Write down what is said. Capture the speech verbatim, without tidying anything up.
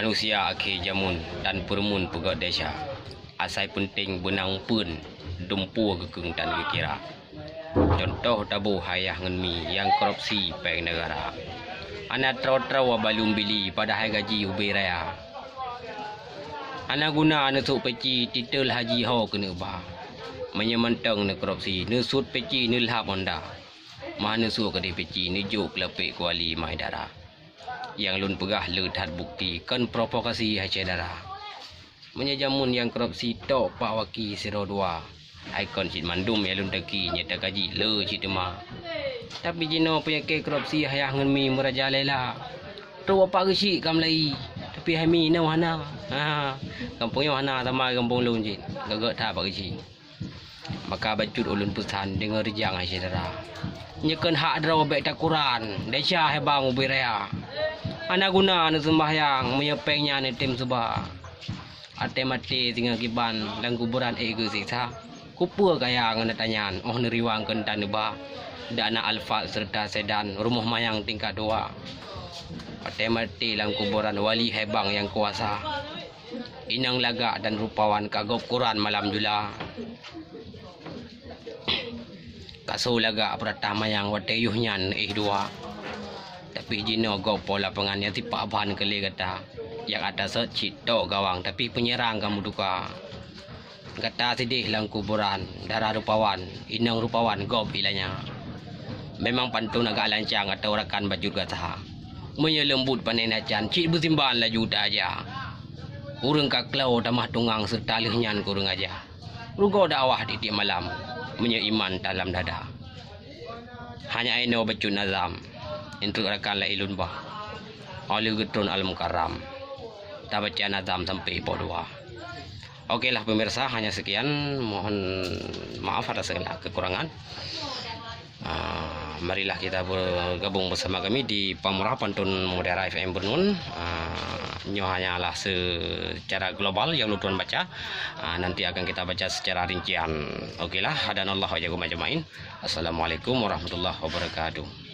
Manusia akhé jameun tan peureumeun peugét desya. Asai peunteng beunang peuen, dumpeue geukheun tan geukira. Cuntoh taboh hai yah ngon mi nyang korupsi péng neugara. Hana troe-troe baluem bili padahai gaji ubé raya. Hana guna neusok peci titel haji ho keuneuk ba. Meunyoe mantong neukorupsi, neusuet peci neulhab honda. Meuhan neusok keudeh peci neujok keu lapék kuali mai dara. Nyang lôn peugah le that bukti kon provokasi hai syedara. Meunyoe jameun nyang korupsi tok pak waki sidroe dua, hai kon cit mandum nyang lôn teuki nyang takaji le cit teuma. Tapi jinoe peunyakét korupsi hai yah ngon mi meurajalela. Trok Bapak Geuchik ka meulai, tapi hai mi nyoe hana. Ha, gampông nyoe hana sama gampông lôn cit. Gagak that Pak Geuchik. Maka bacut ulôn peusan deungon reujang hai syedara. Nyoe kon hak droe bék takuran, desya hai bang ubé raya. Hana guna neuseumbahyang meunyoe péng nyan neutem seuba. Até maté singoh kiban lam kuburan ék geusiksa. Kupeue kaya ngon ata nyan óh neuriwang keu tan neuba. Dak na Alphard seureuta sedan rumoh manyang tingkat dua. Até maté lam kuburan wali hai bang nyang kuasa. Inong lagak dan rupawan ka gob kuran malam jula. Kaso lagak peuratah manyang watée yoh nyan éh dua. Tapi jinoe gob po lapangan nyang sipak ban keu lé gata. Nyang ata sot cit tok gawang tapi peunyerang ka meutuka. Gata sideh lam kuburan, dara rupawan, inong rupawan gob ilanya. Memang pantôn agak lancang atau rakan bacut gata. Meunyoe leumbut pané nacan cit beusimban laju ta aja. Ureuëng ka klo tamah tungang seureuta lheueh nyan keu ureuëng aja. Rugoe dakwah tieb-tieb malam meunyoe iman talam dada. Hanya inoe bacut nazam, intreuk rakan la ilôn bah. Óh lheueh geutron Al-Mukarram, tabaca nazam sampai poh dua. Oke lah pemirsa, hanya sekian. Mohon maaf atas segala kekurangan. Ah, marilah kita bergabung bersama kami di Pamurah Pantun Mutiara F M Beureunuen. Ah, nyoe hanyalah secara global yang lôn tuan baca. Ah, nanti akan kita baca secara rincian. Oke lah, hadanallahu wa iyyakum ajmain. Assalamualaikum warahmatullahi wabarakatuh.